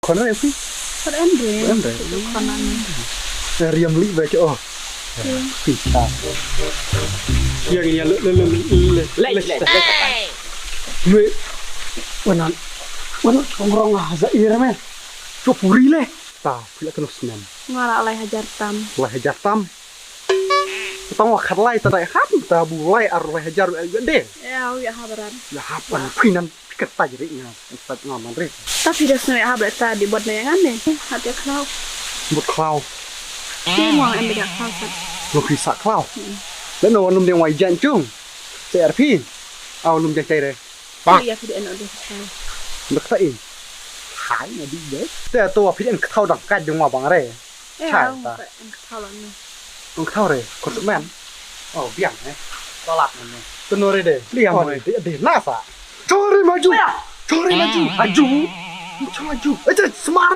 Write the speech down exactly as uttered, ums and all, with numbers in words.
Khon re phi? Khon re. Khon re. Khon re. Riam li ba ke oh. Phi cha. Yang yang le le le le. Leh leh. Nui. Wanan. Wanan kongrong ah za ir me. Cho puri le. Ta phi la kano snem. Ngara lai hajar tam. Lai hajar tam. Tang wa khat lai ta dai hap ta bu lai ar lai hajar u de. Ya u ya habaran. Ya hap an phi nan phi ka tai ri nga. An tai nga man ri. Ta phi da snu ya hab ta di bot ne ngan ne. Hat ya khlau. Bot khlau. Ti mo em da khlau sat. Lo phi sa khlau. Le no num de wai jan chung. Se ar phi. Au num jan chai re. Bang. Ya phi da no de khlau. Bak ta in. Hai na di de. Te to phi an khau dang ka jong wa bang re. Chai ta. Ang kthau lang ni. Ang kthau re, kut men. Oh, biang eh. Talat men ni. Teno re de. Liam re de de nasa. Chori maju. Chori maju. Aju. Chori maju. Eh, smart.